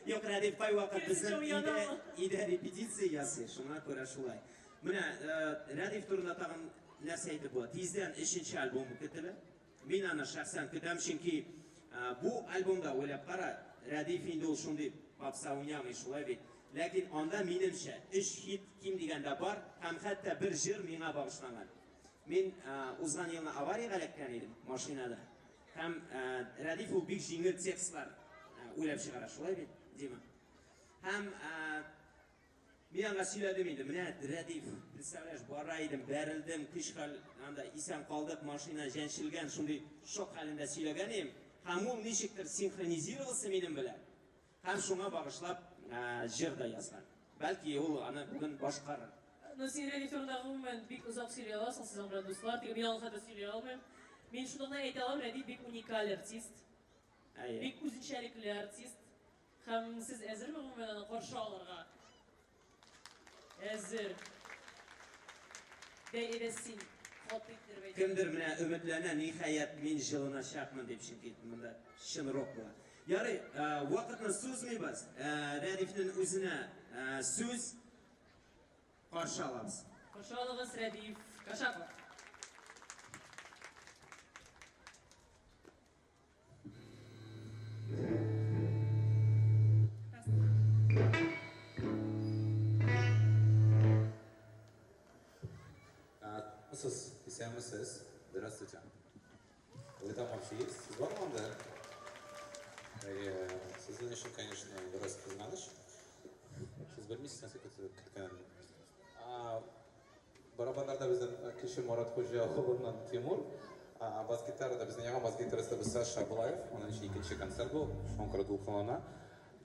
Юк, Рәдиф кайвакыт
Киресенчә
безнең
уянамы?
өйдә репетиция ясый, шуңа күрә шулай. Менә Рәдиф турында тагын нәрсә әйтеп була? Тиздән өченче альбомы көтелә. Мин аны шәхсән көтәм, чөнки бу альбомда уйлап кара, Рәдиф инде ул шундый попса уйнамый, шулай бит. Ләкин анда минемчә өч хит ким дигәндә бар, һәм хәтта бер җыр миңа багышланган. Мин узган елны авариягә эләккән идем машинада. Һәм Рәдиф ул бик җиңел текстлар уйлап чыгара, шулай бит, Дима? Һәм мин аңа сөйләдем инде, менә Рәдиф, представляешь, бара идем, бәрелдем, көч-хәл анда исән калдык, машина җәнчелгән, шундый шок хәлендә сөйләгән идем. Һәм ул ничектер синхронизировался минем белән. Һәм шуңа багышлап җыр да язган. Бәлки ул аны бүген башкарыр.
Ну, син Рәдиф турында гомумән бик озак сөйли аласың, сез аның белән дуслар. Тик мин аны хәтта сөйли алмыйм. Мин шуны гына әйтә алам, Рәдиф бик уникаль артист.
Әйе.
Бик үзенчәлекле артист. Һәм сез әзерме гомумән аны каршы алырга? Әзер. Бәй, әйдә син каты иттереп әйт.
Кемдер менә өметләнә, ниһаять, мин җылыначакмын дип, чөнки монда чын рок була. Ярый, вакытны сузмыйбыз. Рәдифнең үзенә сүз каршы алабыз.
Каршы алыгыз, Рәдиф Кашапов.
Сез, исәнмесез. Здравствуйте. Вы там вообще есть? Сез бармы анда? Сезнең өчен, конечно, бераз кызганыч. Сез белмисез, нәрсә көткәнен. Барабаннарда безнең кече Морат Хуҗа улыннан Тимур. Бас-гитарада безнең яңа бас-гитаристыбыз Саша Абылаев. Аның өчен икенче концерт бу, шуңа күрә дулкынлана.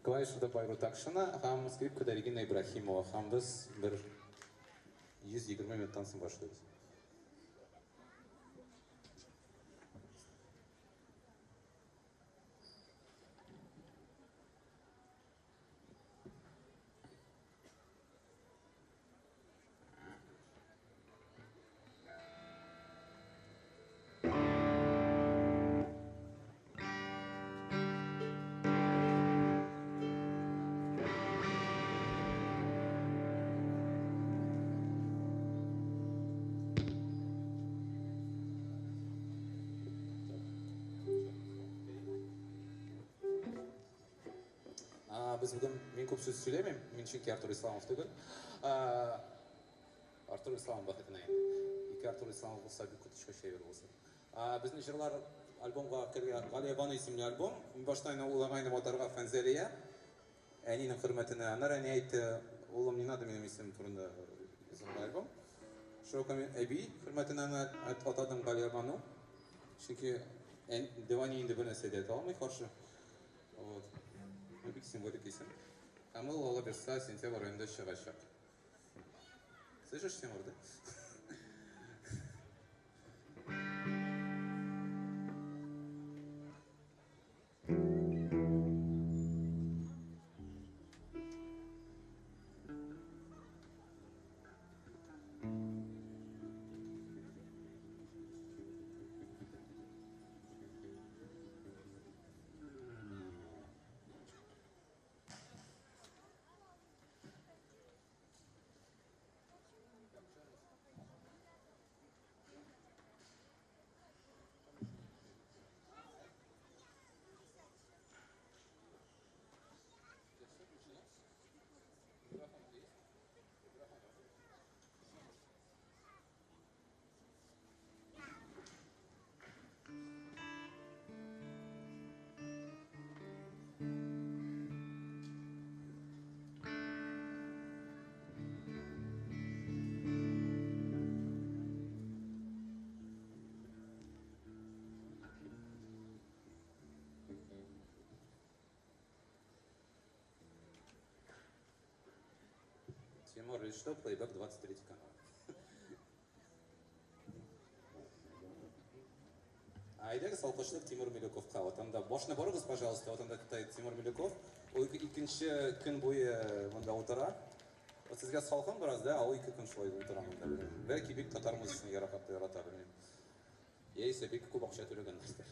Клавишада Байрут Акшина һәм скрипкада Регина Ибраһимова. Һәм без бер 120 минуттан соң башлыйбыз. Без бүген мин күп сүз сөйләмим, мин чөнки Артур Исламов түгел. Артур Исламов бәхетенә инде. Ике Артур Исламов булса, бик коточкыч әйбер булсын. Безнең җырлар альбомга кергән Галия Бану исемле альбом. Мин башта инде уйлаган идем атарга Фәнзәлия. Әнинең хөрмәтенә. Аннары әни әйтте, улым, не надо минем исемем турында язылган альбом. Шуңа күрә мин әби хөрмәтенә аны атадым Галия Бану. Чөнки дәү әни инде бер нәрсә дә әйтә алмый каршы. Вот. Ну, бик символик исем. Һәм ул, Алла бирса, сентябрь аенда чыгачак. Слышишь, Тимур, да? Тимур, если что, плейбэк 23 канал. Әйдәгез, алкышлык Тимур Милюковка. Вот анда башны борыгыз, пожалуйста. Вот анда Тимур Милюков. Ул икенче көн буе монда утыра. Вот сезгә салкын бераз, да, а ул ике көн шулай утыра монда. Белмим. Бәлки бик татар музыкасын ярата, ярата, белмим. Яисә бик күп акча түләгәннәрдер.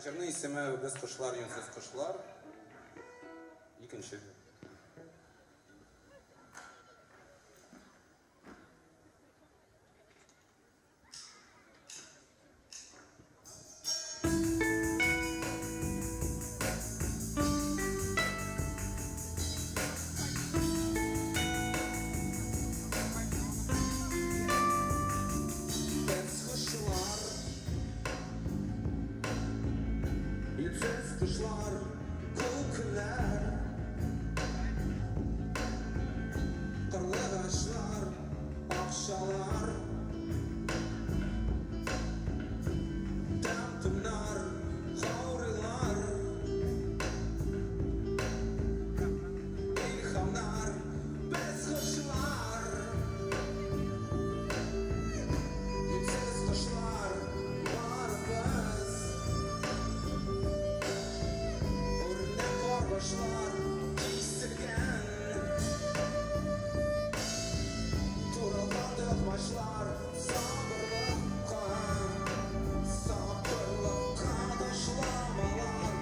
Җырның исеме Без кошлар, юньсез кошлар. Икенче.
Без кошлар, юньсез кошлар, күкләр, карлыгачлар, акчалар, тәм-томнар, каурыйлар, илһамнар, без кошлар. Юньсез кошлар барыбыз. Үрнәк карбашлар киселгән. Туралган токмачлар сабырлыкка, сабырлыкка ташламалар.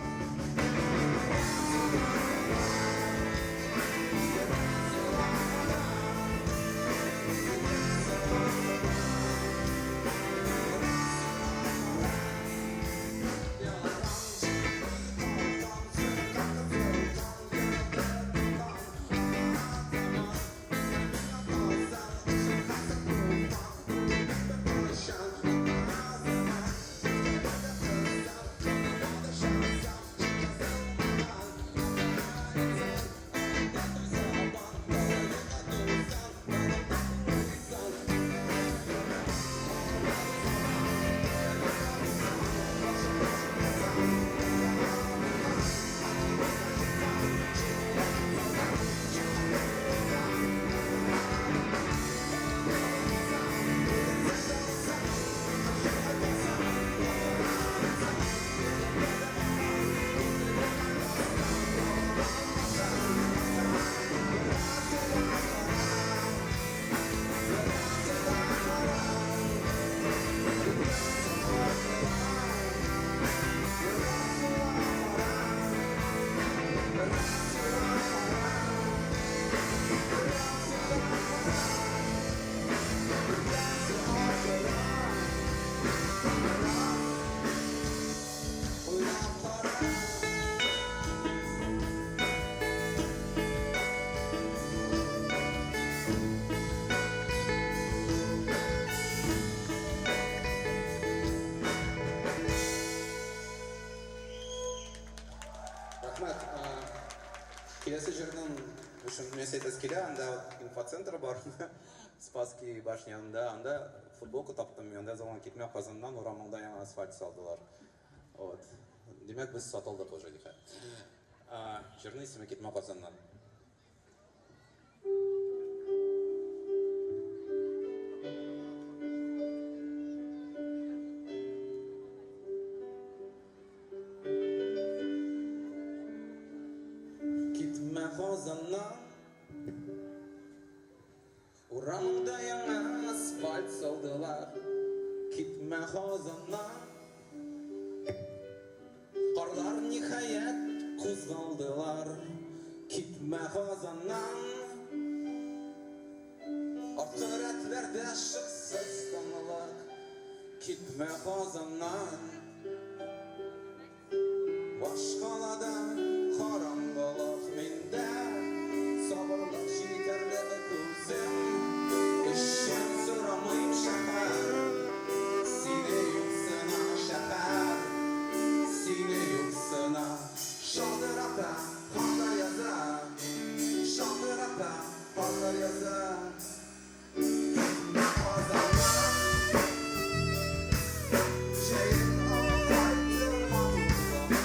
Уйлап кара.
Рәхмәт. Киләсе җырның өчен нәрсә әйтәсе килә, анда инфоцентр бар. Спасский башня янында, анда футболка таптым, анда язылган китмә Казаннан, урамыңда яңа асфальт салдылар. Вот. Димәк, без сатылдык уже, ниһаять. Җырның исеме Китмә Казаннан. Китмә Казаннан, урамыңда яңа асфальт салдылар. Китмә Казаннан, карлар ниһаять кузгалдылар. Китмә Казаннан, арткы рәтләрдә шыксыз тынлык. Китмә Казаннан, башкалада караңгылык миндә, сабырлык җитәрлек үзем өчен сорамыйм шәһәр. Сине юксына шәһәр, сине юксына. Шалтырата, хатлар яза, шалтырата, хатлар яза. Китмә Казаннан. Җәен кайтты матурлык.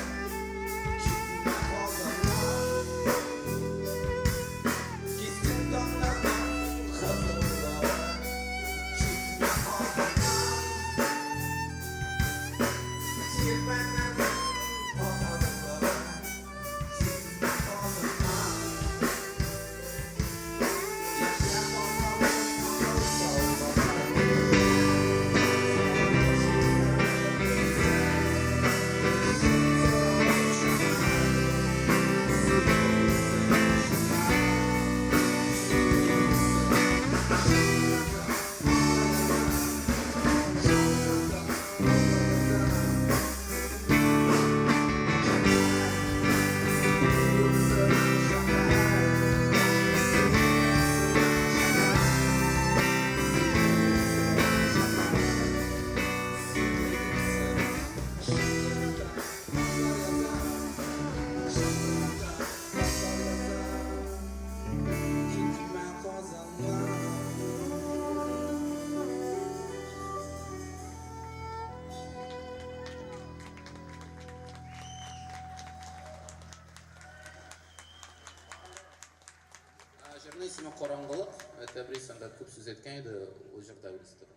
Җырның исеме Караңгылык. Тәбрис анда күп сүз әйткән иде, ул җырда үзе турында.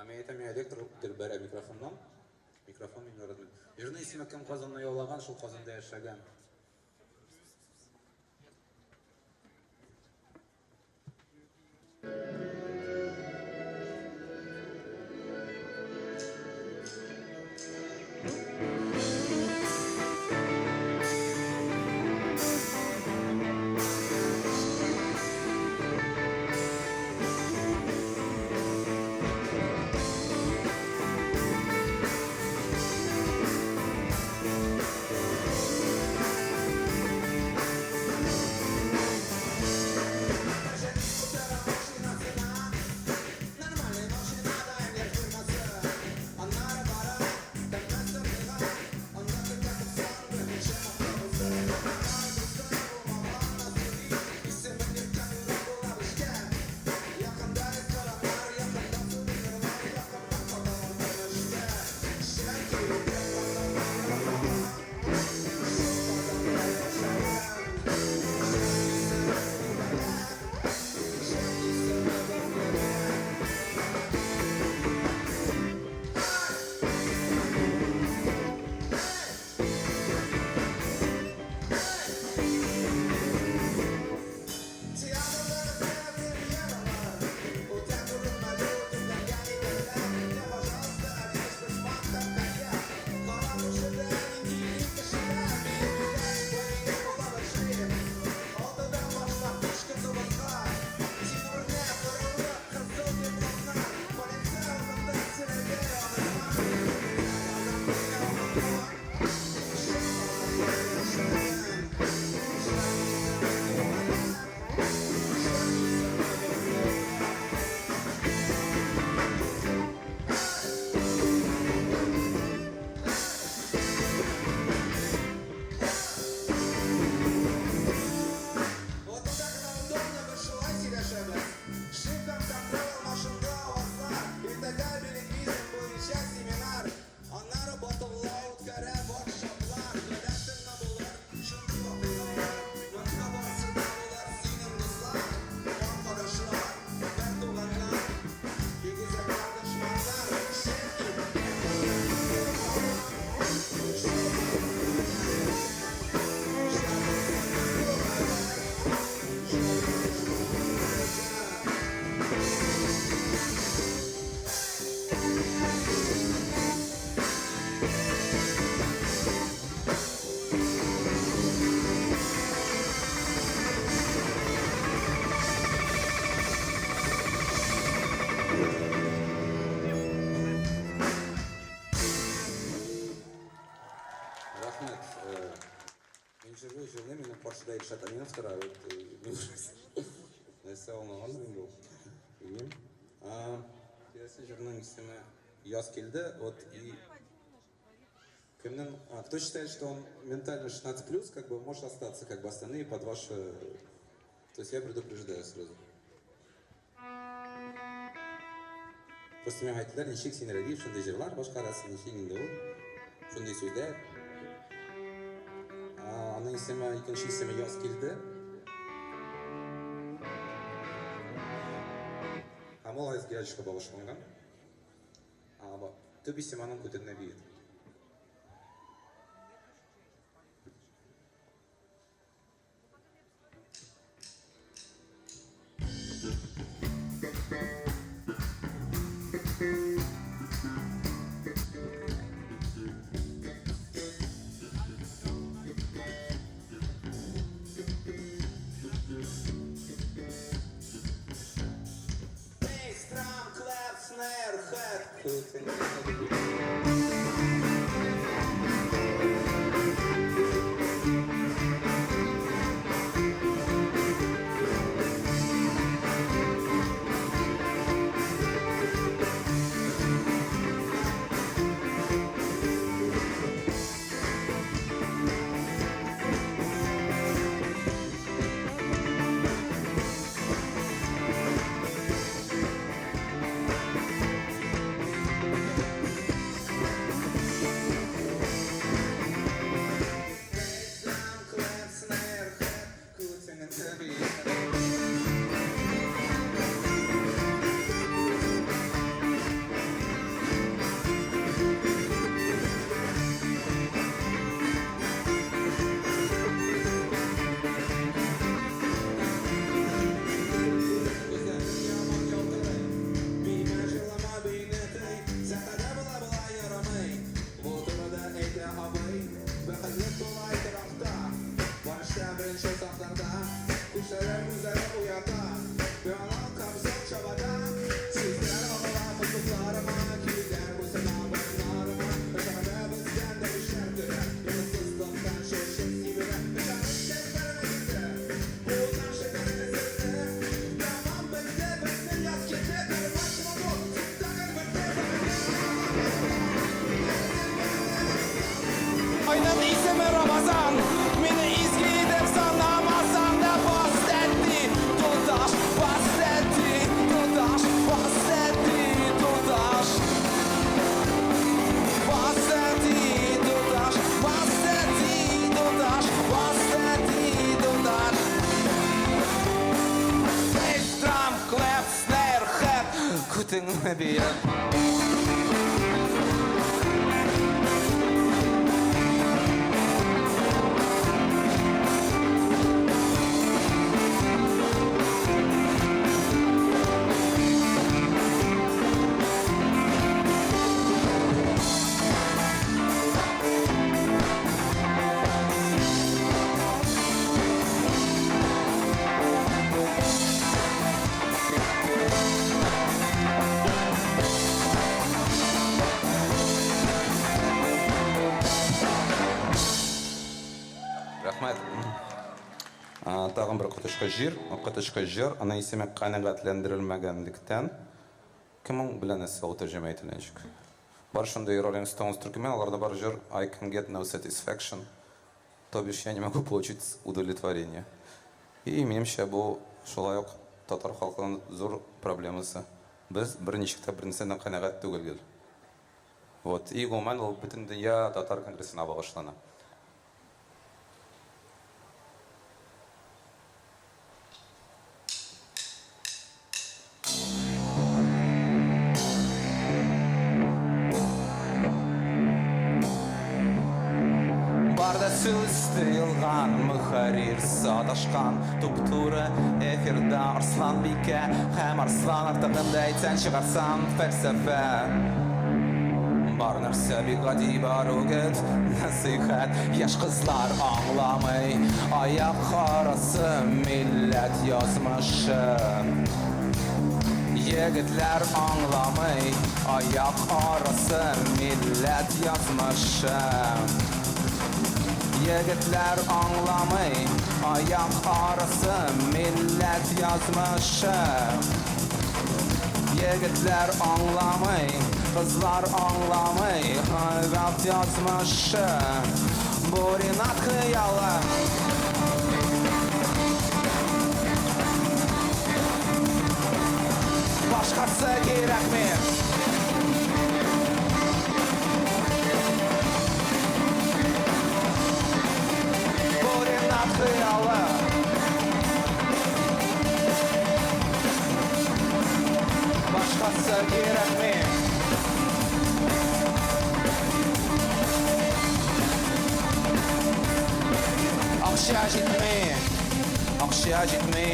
Мин әйтәм, миңа электр гел бәрә микрофоннан. Микрофон мин яратмыйм. Җырның исеме кем Казанны яулаган, шул Казанда яшәгән. Рәхмәт. Мин җырлый җырлый, минем каршыда Илшат Әминов тора. Вот нәрсә аңлагандыр инде ул. Белмим. Киләсе җырның исеме Яз килде. Вот и кемнең, кто считает, что он ментально 16+, как бы может остаться, как бы остальные под ваши. То есть я предупреждаю сразу. Просто миңа әйттеләр, ничек син Рәдиф шундый җырлар башкарасың, ничек инде ул, шундый сүзләр. Аның исеме, икенче исеме Яз килде. Һәм ул Айз Герачка багышланган. Төп исеме аның Күтен Нәбиев.
Bass, drum, clap, snare, hat. Бөек. Рәхмәт. Тагын бер коточкыч җир, коточкыч җыр, аның исеме канәгатьләндерелмәгәнлектән. Кем ул белә нәрсә ул тәрҗемә ителә ничек? Бар шундый Rolling Stones төркеме, аларда бар җыр I can get no satisfaction. То бишь я не могу получить удовлетворение. И минемчә бу шулай ук татар халкының зур проблемасы. Без берничек тә бернәрсәдән канәгать түгел гел. Вот. И гомумән ул Бөтендөнья татар конгрессына багышлана. Бар да сүз тыелган, мөхәррир саташкан, туп-туры эфирда Арсланбикә һәм Арслан артыгын да әйтсәң чыгарсам фәлсәфә. Бар нәрсә бик гади, бар үгет, нәсыйхәт, яшь кызлар аңламый, аяк арасы милләт язмышы. Егетләр аңламый, аяк арасы милләт язмышы. Егетләр аңламый, аяк арасы милләт язмышы. Егетләр аңламый, кызлар аңламый, милләт язмышы. Бу Ринат хыялы. Башкасы кирәкми. Бу Ринат хыялы. Башкасы кирәкми. Акча җитми, акча җитми,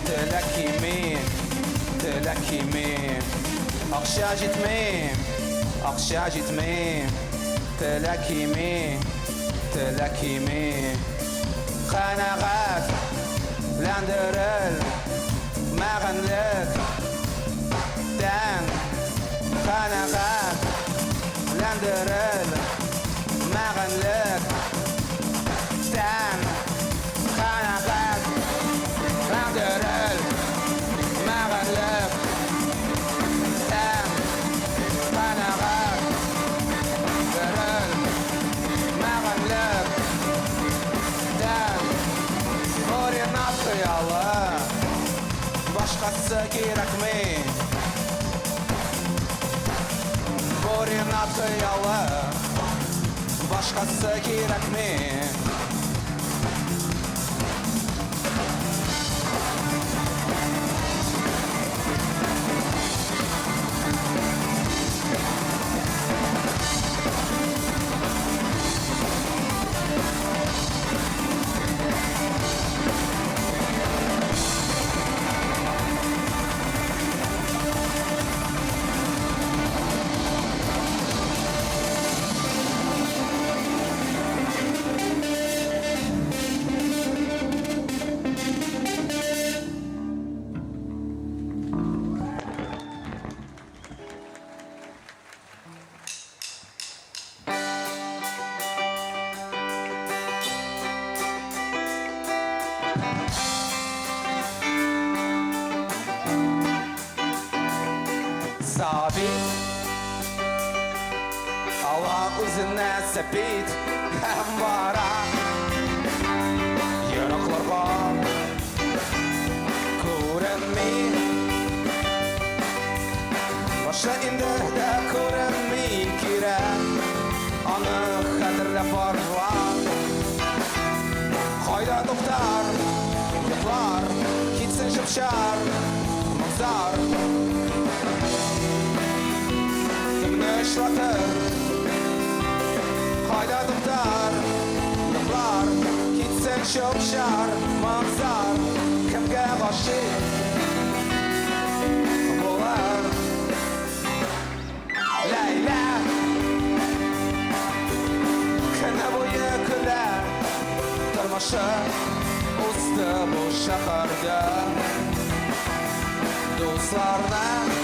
теләк кими, теләк кими. Акча җитми, акча җитми, теләк кими, теләк кими. Канәгать, ләндерел, мәгәнлек, тән, канәгать, ләндерел, мәгәнлек, тән, канәгать, ләндерел, мәгәнлек, тән, канәгать, дерел, мәгәнлек, тән. Бу Ринат хыялы, башкасы кирәкми. Бу Ринат хыялы, башкасы кирәкми. Сабит ала үзенә сәпит һәм бара еракларга күренми башы инде дә күренми кирәк аны хәтерләп барыла кайда туктар йоклар китсен чүп-чар моң-зар. Ташлатыр, кайда туктар, йоклар, китсен чүп-чар, моң-зар, кемгә гашыйк булыр? Ләйлә көне буе көлә, тормышы узды бу шәһәрдә. Дусларны